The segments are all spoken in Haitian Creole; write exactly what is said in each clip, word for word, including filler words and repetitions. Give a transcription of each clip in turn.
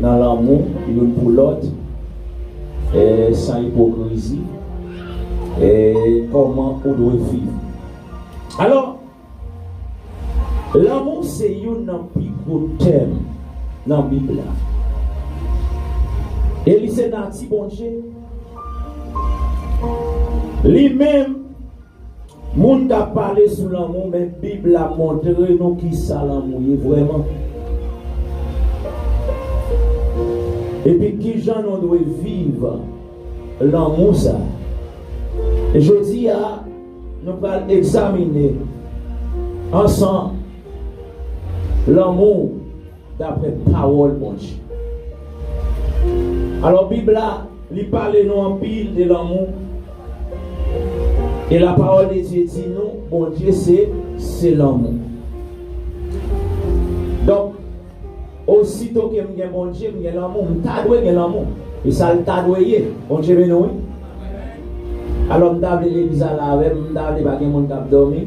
nan lanmou youn pou lòt, e, san ipokrizi, e kòman ou dwe viv. Alò, lanmou se youn nan pi gwo tèm nan Bib la. E li se nati Bondye. Li menm, moun ka pale sou lanmou, men Bib la montre nou ki sa lanmou ye vrèman. Epi ki jan nou dwe viv lanmou sa. E jodi a, nou pral egzamine ansanm lanmou daprè pawòl Bondye. Alò, Bib la, li pale nou anpil de lanmou. E la parole de Dieu di nou, Bondye se, se lanmou. Donk, osito ke m gen Bondye, m gen lanmou, m ta dwe gen lanmou. E sa l ta dwe ye. Bondye beni w, wi. Alò, m ta vle legliz ale avè m, m ta vle pa gen moun k ap dòmi.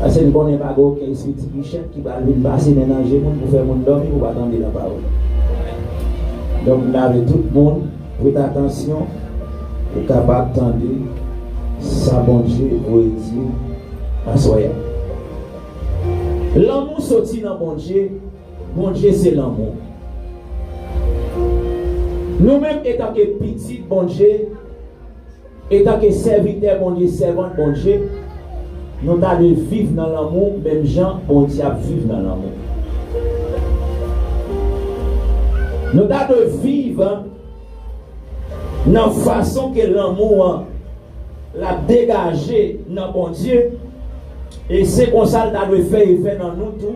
Paske n konnen pa gen okenn espri ti kichèt ki pral vin pase mennanje moun pou fè moun dòmi pou pa tande lapawòl. Donk, m ta vle tout moun prete atansyon pou kapab tande sa Bondye voye di aswè a. Lanmou soti nan Bondye, Bondye se lanmou. Nou menm, etanke pitit Bondye, etanke sèvitè Bondye, sèvant Bondye, nou ta dwe viv nan lanmou, menm jan Bondye ap viv nan lanmou. Nou ta dwe viv nan fason ke lanmou an l ap degaje nan Bondye, e se konsa l ta dwe fè efè nan nou tou,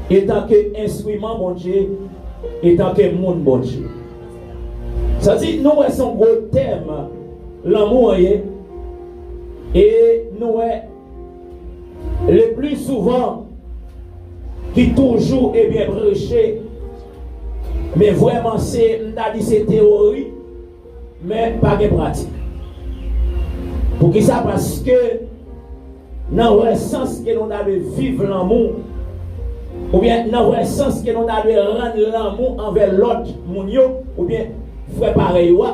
etanke enstriman Bondye, etanke moun Bondye. Sa di, nou wè se yon gwo tèm lanmou an ye, e nou wè le pli souvan ki toujou, ebyen, preche, men vrèman se, m ta di se teyori, men pa gen pratik. Poukisa? Paske nan vrè sans ke nou ta dwe viv lanmou, oubyen nan vrè sans ke nou ta dwe rann lanmou anvè lòt moun yo, oubyen frè parèy ou a,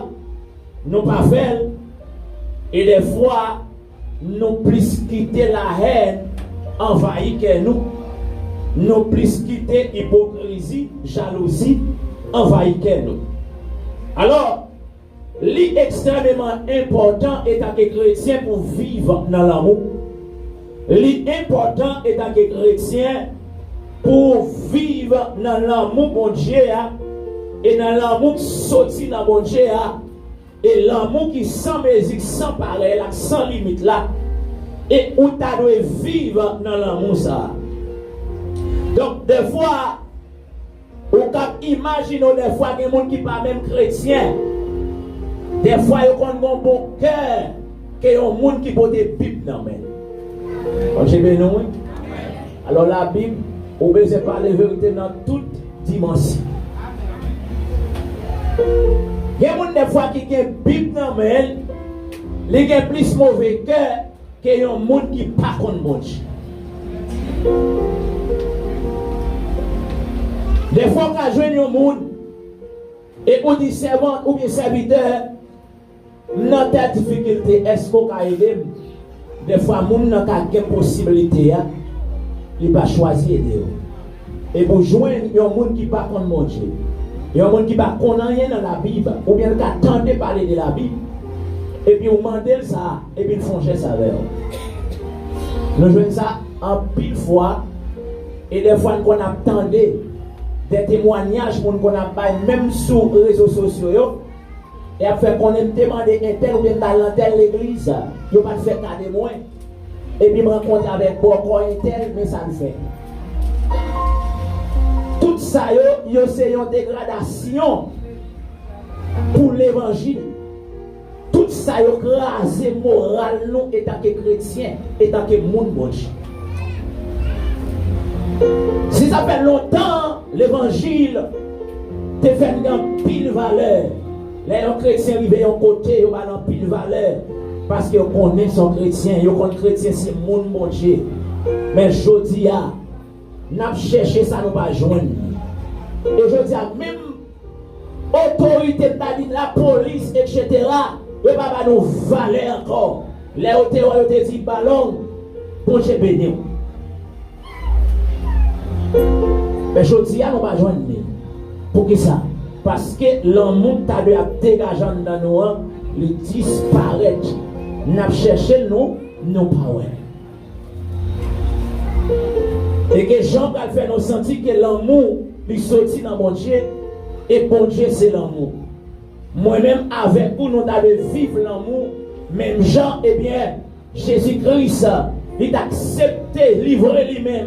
nou pa fè l, e dèfwa, nou plis kite lahèn anvayi kè nou, nou plis kite ipokrizi, jalouzi anvayi kè nou. Alò, li ekstrèmeman enpòtan etanke kretyen pou viv nan lanmou. Li enpòtan etanke kretyen pou viv nan lanmou Bondye a e nan lanmou k soti nan Bondye a, e lanmou ki san mezi, san parèy la, san limit la, e ou ta dwe viv nan lanmou sa a. Donk, dèfwa, ou kab imajine w, dèfwa gen moun ki pa menm kretyen, dèfwa yo konn gen yon bon kè ke yon moun ki pote Bib nan men l. Bondye beni w, wi. Alò, Labib, ou bezwen pale verite nan tout dimansyon. Gen moun dèfwa ki gen Bib nan men l, li gen plis move kè ke yon moun ki pa konn Bondye. Dèfwa w ka jwenn yon moun, e ou di, sèvant oubyen sèvitè, m nan tèl difikilte, èske w ka ede m? Dèfwa, moun nan ka gen posiblite a, li pa chwazi ede w. Epi w jwenn yon moun ki pa konn Bondye, yon moun ki pa konn anyen nan Labib, oubyen l ka tande pale de Labib, epi w mande l sa, epi l fè yon jès avè w. Nou jwenn sa anpil fwa, e dèfwa n konn ap tande de temwayaj moun konn ap bay, menm sou rezo sosyo yo, e ap fè konnen, "M te mande entèl oubyen m t al nan tèl legliz, yo pa t fè ka de mwen. Epi m rankontre avèk bòkò entèl, men sa l fè." Tout sa yo, yo se yon degradasyon pou levanjil. Tout sa yo kraze moral nou etanke kretyen, etanke moun Bondye. Si sa fè lontan, levanjil te fè n gen anpil valè. Lè yon kretyen rive yon kote, yo ba l anpil valè, paske yo konnen se yon kretyen, yo konn kretyen se moun Bondye. Men jodi a, n ap chèche sa, nou pa jwenn li. E jodi a, menm otorite, m ta di lapolis, etsetera, yo pa ba nou valè ankò. Lè yo te wè, yo te di balon, Bondye beni w. Men jodi a, nou pa jwenn li. Poukisa? Paske lanmou k ta dwe ap degaje anndan nou an, li disparèt. N ap chèche l, nou, nou pa wè l. E ke Jan pral fè nou santi ke lanmou li soti nan Bondye, e Bondye se lanmou. Mwen menm avèk ou, nou ta dwe viv lanmou menm jan, ebyen, Jezi Kris, li t aksepte livre li menm.